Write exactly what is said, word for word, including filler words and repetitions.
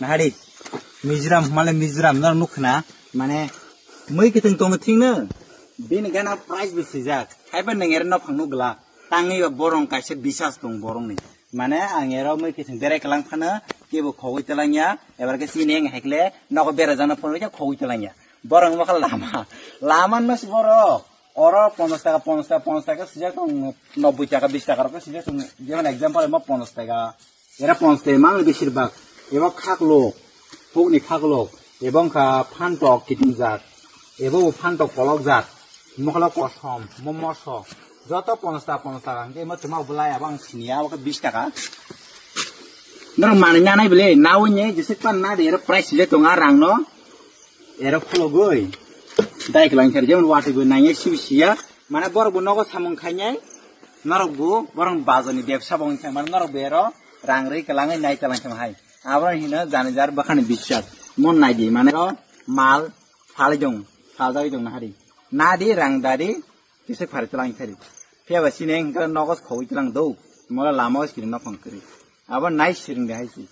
Nahari, Mizoram, male Mizoram, nor nukna, mane, mui kiting tong thing na, bini gana price bo sijak, haiba nengere no phang nugla, tangi ba borong kaisa bisas tong borong ni. Mane, ang ero mui kiting berai kalang phana, kebo khogoi talangya, ebar ke sini eng hekle, nogo berai jana phone wija khogoi talangya. Borong mokha lama, lama no si borok, oro ponchash taka, ponchash taka, ponchash taka sijak tong, nobboi taka, bis taka rok sijak tong, jemon example mo ponchash taka, Era ponste mang besirbak. Ebo khaklok, pukni khaklok, ebong kha phantok kitingjak, ebo bo phantok kolokjak, mokolo kosom, momoso, joto ponsta ponsta hingke emo tuma bolai abo ang siniya, abo khe bis taka. Norok manwi nanai bele, nawi ne, jesek pan na de, ero price le tonga rang no. Ero khulugwi dai kwlangkha, jemon watwi bo nangya sibi siya, mane borok bo nogo samung khainai, norok bo borok bazar ni bebsa bo wngkha, mane norok bo ero rang rwi kwlangwi nai kwlangkha hai. Abo hino jani jar bwkhani biswas, mon nai di, mane ro mal phalwi dong, phaljagwi dong nahari, nadi rang dadi, kisa phari twlang thari, phiya ba sini engkha nogo khogwi twlang do, mola lama o sini nokhong kwrwi, abo nai siring de hai si.